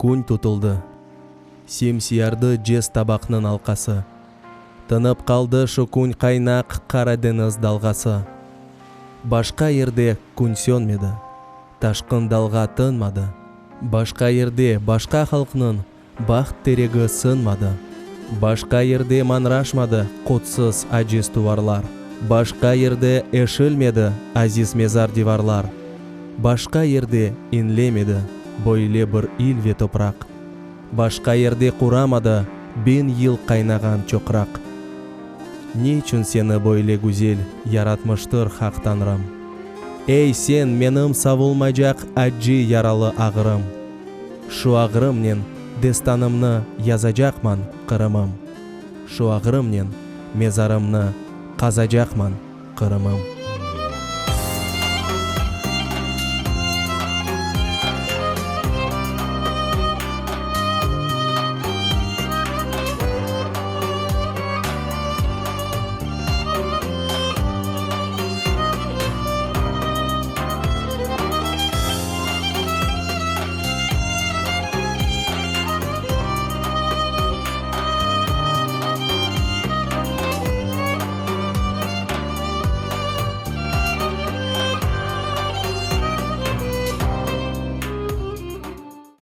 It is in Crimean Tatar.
Kün tutuldı. Sim-siyardı cez tabaqnıñ alqası. Tınıp qaldı şu kün qaynaq Qara deñiz dalğası. Başqa yerde kün sönmedi, Taşqın dalğa tınmadı. Başqa yerde başqa halqnıñ Baht teregi sınmadı. Başqa yerde mañraşmadı Qutsız aciz tuvarlar. Başqa yerde eşilmedi Aziz mezar divarlar. Başqa yerde iñlemedi Böyle bir il ve topraq. Başqa yerde quramadı Biñ yıl qaynağan çoqraq. Ne içün seni böyle güzel Yaratmıştır Haq Tañrım? Ey, sen, menim savulmaycaq Accı yaralı ağrım! Şu ağrımnen destanımnı Yazacaqman, Qırımım. Şu ağrımnen mezarımnı Qazacaqman, Qırımım.